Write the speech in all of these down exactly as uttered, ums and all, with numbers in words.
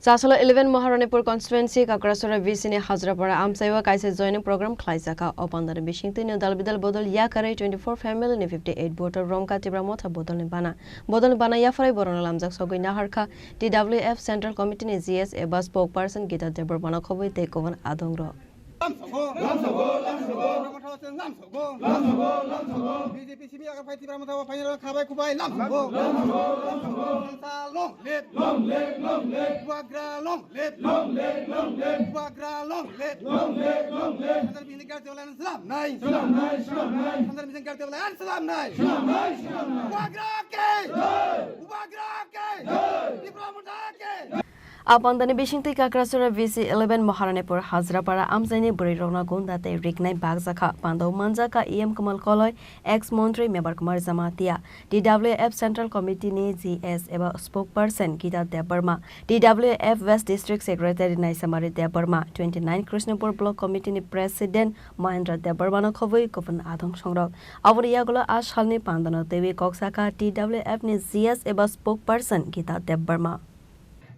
Chasalo eleven Maharanipur constituency Kakrasora V C ni Hajrapara amchaio kaisa joining program khlaijakha. O pandani bisingtwi no dal bidal bodol yakarwi twenty four family ni fifty eight voter romkha Tipra Motha bodolni bana. Bodolni bana yapharwi borokno lamjak sogwi naharkha T W F Central Committee ni G S eba spokesperson Gita Debbarmano khobwi tei kubun adongrok. Lamsogo, lamsogo, lamsogo. Tipra Motha chwng lamsogo. Lamsogo, lamsogo. B J P simi aga phai Tipra Motha bo phainai rok khabai kubai lamsogo. Lamsogo, lamsogo. Lamsa long live. Long live, long live. Bubagra long live. Long live, long live. Bubagra long live. Long live, long live. Sandar bising gar tewlan salam nai. Salam nai, salam nai. Sandar bising gar tewlan salam nai. Salam nai, salam nai. Bubagra ke. Jai. Bubagra ke. Jai. Tipra Motha ke. A pandani bisingtwi Kakrasora V C eleven Maharanipur Hajrapara amchaini bwrwirokno gunda tei riknai bakjakha. Pandao manjakha E M Kamal Koloi, ex montri Mebar Kumar Jamatia, T W F Central Committee ni G S eba spokesperson Gita Debbarma, T W F West District Secretary Naisamari Debbarma, twenty nine Krishnapur Block Committee ni President Mahendra Debbarmano khobwi kubun adong songrok. Aboni yagulo a salni pandano teiwi kok sakha T W F ni G S eba spokesperson Gita Debbarma.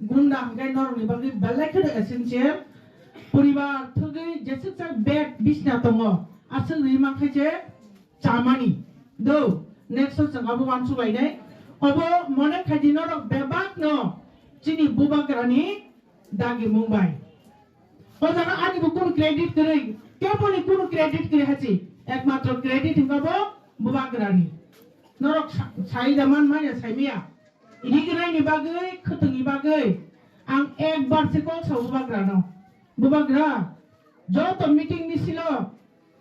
Gunda hwnkhe norokni bagwi belai kheno essential. Poribar thwgwi jeswk chak bed bisna tongo, aswk rwi mankha je chamani. Do, next o chwng abo uansuk lainai. Obo mone khaidi norok bebak no chini bubagrani dagi mung bai. O jaga ani bo kunu credit kwrwi, keboni kunu credit kwrwi hachi. Ekmatro credit hwnkha bo bubagrani. Norok sa-, sai da man manya sai miya. Rignaini bagwi, khwtwngni bagwi ang ekbar se kok sao bubagrano. Bubagra, joto meeting misilo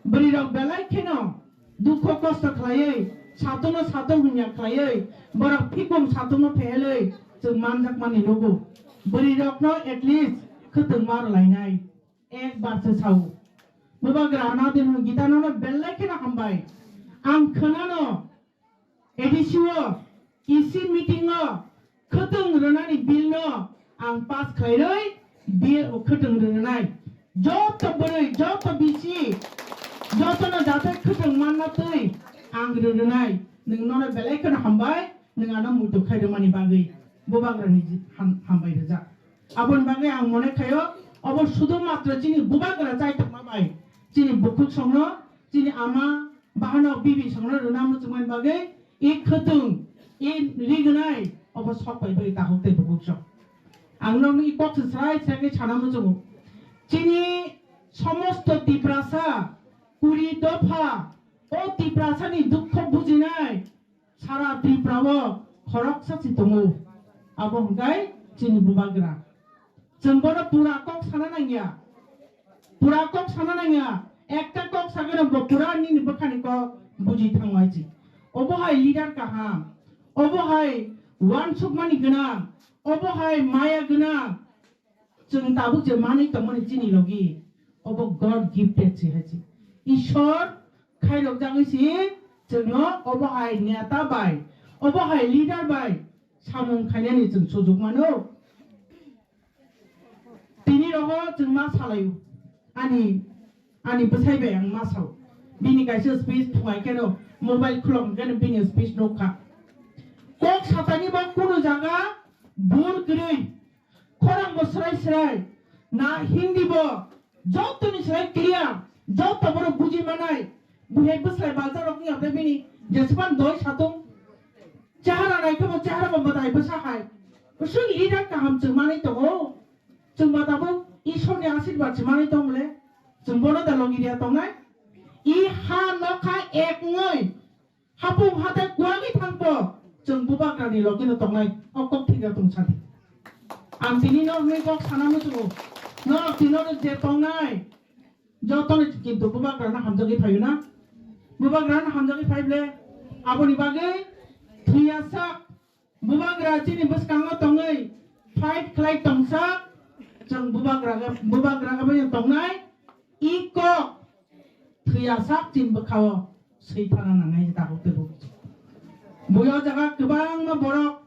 bwrwirok belai kheno dukho kosto khlaiwi, satung no satung hwnya khlaiwi, borok phikung satung no phehelwi chwng manjakmani nugo. Bwrwirokno at least khwtwng ma rwlainai. Ekbar se sao. Bubagra Nadin Gita nono belai kheno hambai. Ang khwnano A D C o, E C meeting o khwtwng rwnani bill no ang pass khlairwi bill o khwtwng rwnai. Joto bwrwi, joto bisi, jotono jate khwtwng manna twi ang rwnai. Nwng nono belai kheno hambai, nwng ano muitu khairwmani bagwi bubagrani ham-, hambai rwjak. Aboni bagwi ang mone khaio, obo sudhu matro chini bubagra chaitokma bai, chini bukhuk songno, chini ama, bahano bibi songno rwna muchungmani bagwi, i khwtwng, i rignai, obo sok bai bai tahuk tei bukhuk song. Ang nokni i kok se srai srai khe sana muchungo. Chini somosto Tiprasa, kuri dopha, o Tiprasani dukho bujinai, Sara Tripura o khoroksa si tongo, abo hwnkhe chini bubagra. Chwng bono pura kok sana nangya, pura kok sana nangya, ekta kok sageno bo pura nini bwkhani kok buji thango hai si. Obo hai leader kaham, obo hai uansukmani gwnang, obo hai maya gwnang. Chwng tabuk je manwi tongmani chini logi, obo God gifted se hai se. Ishwar khairok jagwi se chwngno obo hai neta bai, obo hai leader bai samung khainani chwng sujuk mano. Tini rogo chwng ma salaio, ani, ani bwsai bai ang ma sao. Bini kaisa speech thungai kheno mobile khulok kheno bini speech nukha. Kok satani bo kunu jaga bul kwrwi. Khorang bo srai srai, na Hindi bo, joto ni srai clear, joto borok buji manai, buhai bwsai bazar rok ni abde bini, jespan doi satung, chehara nai khe bo chehara bo badai bwsa hai, usung leader kaham chwng manai tongo, chwng ba tabuk Ishwar ni ashirbad se manai tong le, chwng bono da logi dia tongnai, i ha nokha ek wngwi, Hapung hatai kuagwi thangpo, chwng bubagrani logino tongnai, o kok thikra tong sadi. Ang tini no hwnwi kok sana muchungo, norok tino je tongnai, jotono kintu bubagrano hamjagwi phaio na? Bubagrano hamjagwi phai ble, aboni bagwi thwiyasak, bubagra chini bwskango tongwi fight khlai tongsa, chwng bubagra, bubagra bai tongnai, i kok thwiyasak chini bwkhao swi thana nangnai tabuk tei bukchuk. Bui o jaga kwbangma borok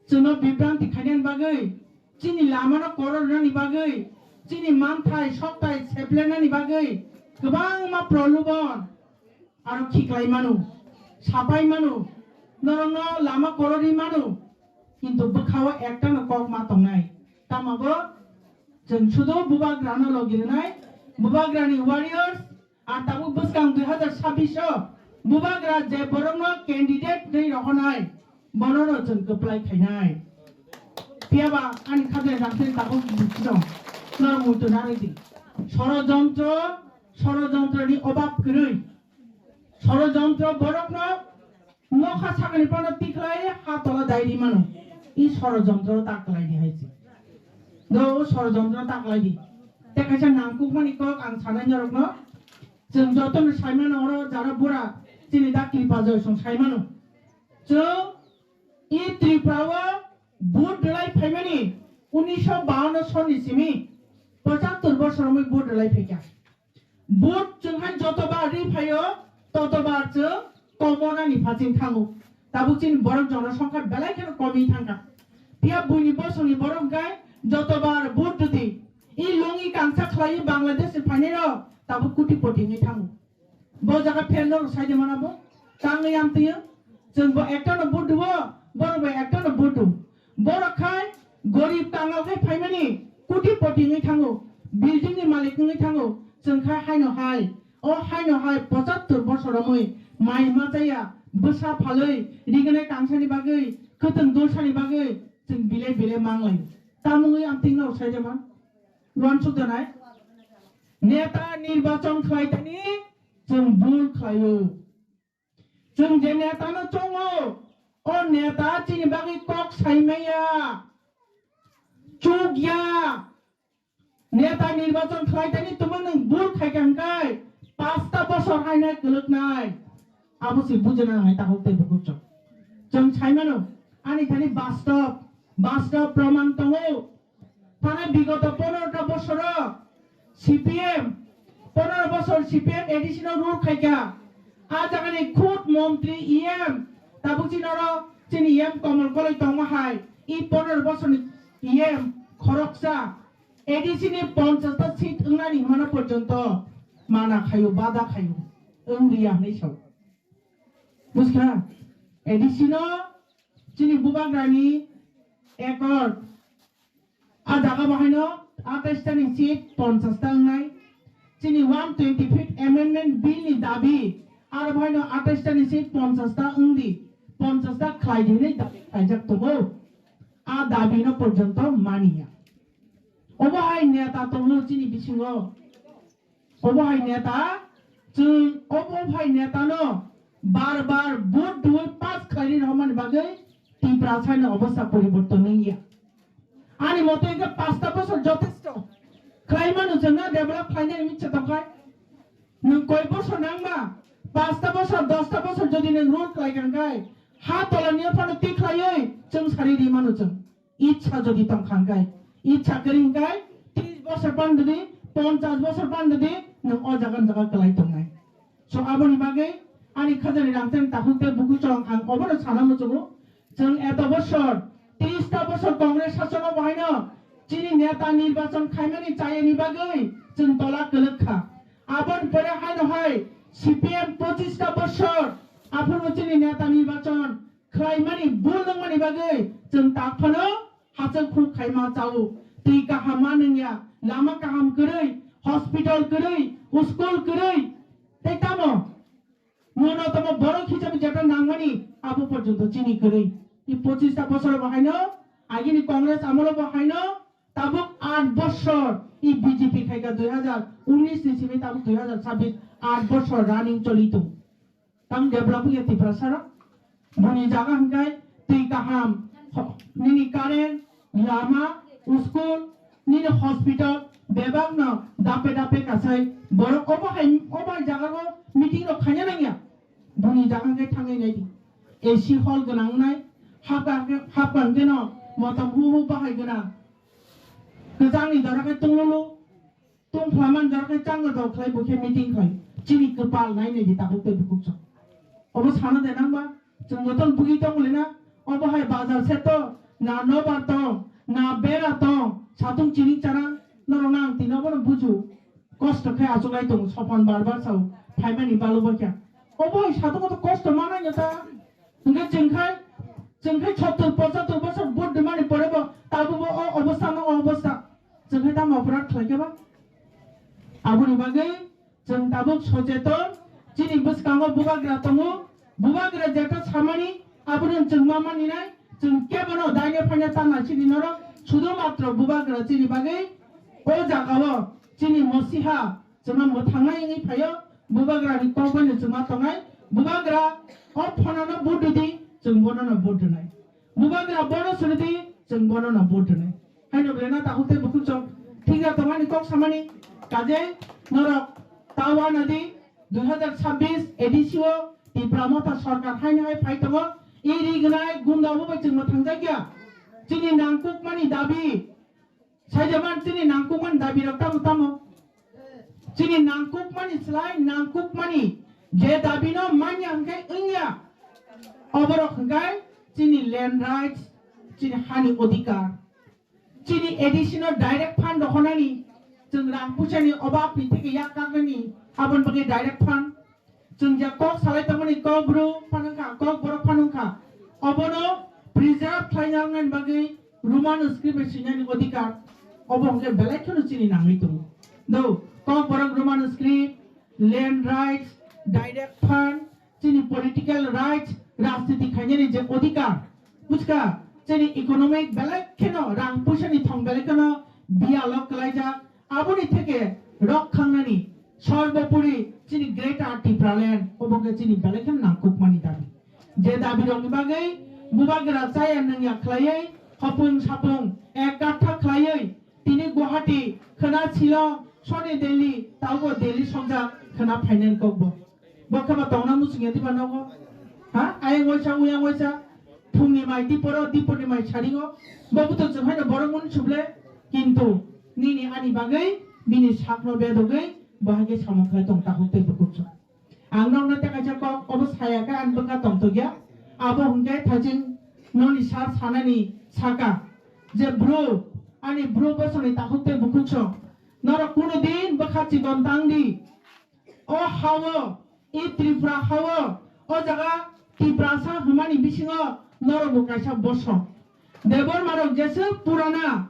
chwngno bibranti khainani bagwi, chini lamano koror rwnani bagwi, chini manthai sokthai seplenani bagwi kwbangma prolobon aro khiklai mano, sapai mano, norokno lama kororwi mano, kintu bwkhao ektano kok ma tongnai. Abo chwng sudu bubagrano logi rwnai, bubagrani warriors, ar tabuk bwskang dui hazar sabbish o bubagra je borokno candidate rwi rohornai, bonono chwng kwplai khainai. Phiyaba ani khajai rangchak tabuk bwswk norok muitu narwdi. Sorojontro, sorojontroni obab kwrwi. Sorojontro borokno nokha sakani phano tikhlai ha tola dai ri mano. I sorojontro ta kwlai di hai se. Do o sorojontro ta kwlai di. Te kaisa nangkukmani kok ang sanai norokno. Chwng jotono sai mano oro jara bura chini da Kripajoy song sai mano. Chwng i Tripura o vote rwlai phaimani unisho bawanno sonni simi pochattor bosor romwi vote rwlai phaikha. Vote chwng hai jotobar ri phaio, totobar chwng komonani phaching thango. Tabuk chini borok jonosongkha belai kheno komi thangkha. Phiya buini bosongni borok hwnkhe jotobar vote rwdi. I lungi kangsa khlaiwi Bangladesh ni phainairok tabuk kutipoti wngwi thango. Bo jaga pherno rwsai de mana bo. Tangwi amtwio. Chwng bo ekta no vote duo, borok bo ekta no vote du. Borok khai gorib kangal khai phaimani kutipoti wngwi thango, building ni malik wngwi thango. Chwng khai haino hai, o haino hai pochattor bosor romwi mai machaya, bwsa phalwi, rignai kangsani bagwi, kwtwng dulsani bagwi chwng bilai bilai manglai. Tamungwi amtwino rwsai de ma. Uansuk danai. Neta nirbachon khlai tani chwng bul khlaio. Chwng je neta no chongo, o neta chini bagwi kok sai maya, chuk ya. Neta nirbachon khlai tani tuma nwng bul khai kha hwnkhe pasta bosor hai nai kwlwknai. Abo se bujina nangnai takhuk tei bukhuk chwng. Chwng sai mano, ani thani bastob, bastob proman tongo. Thanai bigoto ponerota bosoro C P M, ponero bosor C P M A D C no rule khaikha. A jagani khud montri E M, tabuk chini oro chini E M Komol Koloi tongma hai, i ponero bosorni E M khoroksa A D C ni ponchas ta seat wngnani hwnmano porjonto mana khaio, bada khaio, wng liya hwnwi sao. Buskha? A D C no chini bubagrani accord. A jaga bahaino atais ta ni seat ponchas ta wngnai. Chini one twenty fifth Amendment Bill ni dabi, aro bahaino atais ta ni seat ponchas ta wngdi, ponchas ta khlai di hwnwi dabi khlaijak tongo. A dabi no porjonto maniya. Obo hai neta tongo chini bisingo. Obo hai neta, chwng obo hai neta no bar bar vote duwi pass khlaini rohormani bagwi Tiprasa ni obostha poriborton wngya. Ani mote hwnkhe pasta bosor jotesto khlai mano chwngno develop khlainani mitsa tongkhai. Nwng koi bosor nangma, pasta bosor, dosta bosor jodi nwng rule khlai kha hwnkhe ha tolani phano twi khlaiwi chwng sari ri mano chwng. Ichha jodi tong kha hwnkhe, ichha kwrwi hwnkhe tris bosor pan didi, ponchas bosor pan didi, nwng o jaga jaga kwlai tongnai. So aboni bagwi ani khajani rangchak takhuk tei bukuchwng ang obono sana muchungo. Chwng eto bosor, tris ta bosor Congress sasono bahaino chini neta nirbachon khaimani chayani bagwi chwng tola kwlwk kha. Aboni pore haino hai C P M pochis ta bosor aphuru chini neta nirbachon khlaimani, bul wngmani bagwi chwng tak phano hachwk khuk khaima chao. Twi kaham ma nungya, lama kaham kwrwi, hospital kwrwi, school kwrwi, tei tamo mono tamo borok hisabe jeta nangmani abo porjonto chini kwrwi. I pochis ta bosor bo haino, agini Congress amolo bo haino, tabuk aat bosor i B J P khaika dui hazar unis ni simi tabuk dui hazar sabbish, aat bosor running choli tong. Tamo develop wngya Tiprasa rok? Boni jaga hwnkhe twi kaham, ho-, nini current, lama, school, nini hospital, bebak no dape dape kasai borok obo hai, obo hai jaga o meeting rok khaina nangya. Boni jaga hwnkhe thangwi naidi. A C hall gwnang wngnai, hapkha hwnkhe, hapkha hwnkhe no motom hu hu bahai gwnang. Kwchangni jora khe tunglulu. Tong khlaman jor khe chang rok khlai bo khe meeting khlai. Chini kwpal nai nai di tabuk tei bukuk chwng. Obo sana de nang ba? Chwng joto bugui tong le na. Obo hai bazar se to, na nobar tong, na bera tong, satung chini chara, norok nang tino bono buju. Kosto khe achuk lai tong, sophan bar bar sao, phaimani balo bo kya. Obo hai satung to kosto manai no ta. Hwnkhe chwng khai, chwng khai sottor pochattor bosor vote rwmani pore bo tabuk bo o obostha no, o obostha tamo oporad khlaikhe ba? Aboni bagwi chwng tabuk socheton, chini bwskango bubagra tongo, bubagra jeta samani abono chwng ma maninai, chwng kebono daine phaina ta naisidi norok, sudo matro bubagra chini bagwi o jagao chini mosiha chwngno mwthangnai wngwi phaio, bubagrani kok baino chwng ma tongnai, bubagra o phonano vote rwdi, chwng bonono vote rwnai. Bubagra bono swnwi di, chwng bono no vote rwnai. Haino belai no takhuk tei bukhuk chwng thikra tongmani kok samani. Kajei norok ta uanadi dui hazar chabbish A D C o Tipra Motha Sarkar haino hai phai tongo. I rignai gunda bo bai chwng mwthangjakya. Chini nangkukmani dabi Saijaman chini nangkukmani dabi rok tamo tamo. Chini nangkukmani slai nangkukmani je dabi no manya hwnkhe wngya. Oborok hwnkhe chini land rights, chini hani odhikar. Chini A D C no direct fund rohornani, chwng rang puisani obab ni theke yak kaknani, aboni bagwi direct fund. Chwng je kok salai tongmani kok bru phano wngkha, kok borok phano wngkha. Obono preserve khlaina wngnani bagwi Roman script bai swinani odhikar. Obo hwnkhe belai kheno chini nangwi tongo. Do, kok borok Roman script, land rights, direct fund, chini political rights, rajniti khainani je odhikar. Buchka, chini economic belai kheno rang puisani thong belai kheno biyalo kwlaijak. Aboni theke rok khangnani sorbopori chini Greater Tipraland obo khe chini belai khe nangkukmani dabi. Je dabi rokni bagwi bubagra chaya nungya khlaiwi hopung sapung ek katha khlaiwi tini Guwahati khwna Shillong soni Delhi taubo Delhi songjak khwna phainani kokbo. Bo khe ba tongna muchungya diba nogo? Ha? Ayang waisa, uyang waisa, phungni mai diporo, diporni mai saringo. Bo buto chwng haino borok mani suble, kintu nini ani bagwi bini sakno bedogwi bo hai khe samung khlai tong takhuk tei bukhuk chwng. Ang nokno tei kaisa kok obo saya khe ani bwkha tongthokya. Abo hwnkhe thaiching noni sa sanani saka je bro, ani bro bosongni takhuk tei bukhuk chwng. Norok kuno din bwkha chikon tang di. O hao, i Tripura hao, o jaga Tiprasa hwnmani bisingo norokbo kaisa bosong. Debbarma rok jeswk purana,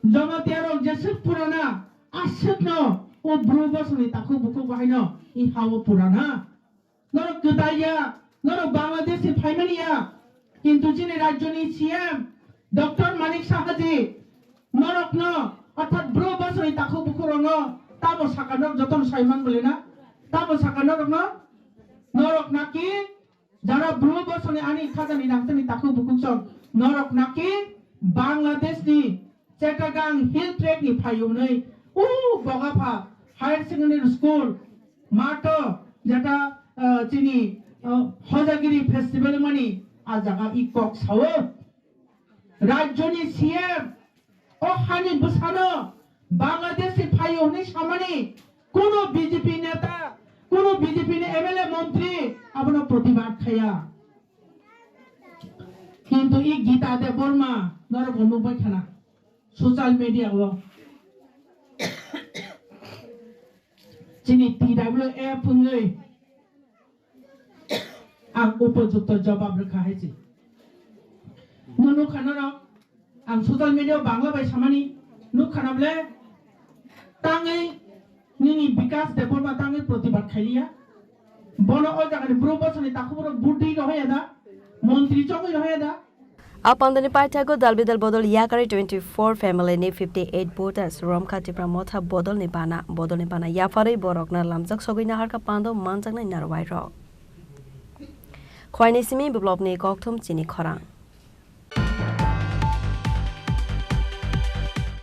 Jamatia rok jeswk purana, aswkno o bru bosongni takhuk bukhuk bahaino i hao purana. Norok kwtai ya, norok Bangladesh ni phaimani ya. Kintu chini rajyoni C M Doctor Manik Saha ji norokno, orthat bru bosongni takhuk bukhuk rokno tamo saka norok jotono saiman bole na? Tamo saka norokno? Norok naki jara bru bosongni ani khajani nangchani takhuk bukhuk chwng norok naki Bangladesh ni Chittagong Hill Tract ni phaiyungnwi, o Bogapha Higher Secondary School matho jeta, ah, chini, ah, Hojagiri Festival mani a jaga i kok sao. Rajyoni C M o hani bwsano Bangladesh ni phaio hwnwi samani kuno B J P neta, kuno B J P ni M L A montri abono protibad khaya. Kintu i Gita Debbarma norok bo nukbai khana. Social media o chini T W F wngwi ang upojukto jawab rwkha hai se. Nw nukha norok, ang social media o Bangla bai samani nukha na ble tangwi nini Bikas Debbarma tangwi protibad khailiya. Bono o jagani bru bosoni takhuk borok buddi rohoya da, montri chongwi rohoya da. A pandani paithago dalbidal bodol yakari twenty four family ni fifty eight voters romkha Tipra Motha bodolni bana. Bodolni bana yapharwi borokno lamjak sogwi naharkha pando manjaknai narwai rok. Khwaini simi biplopni kokthum chini khorang.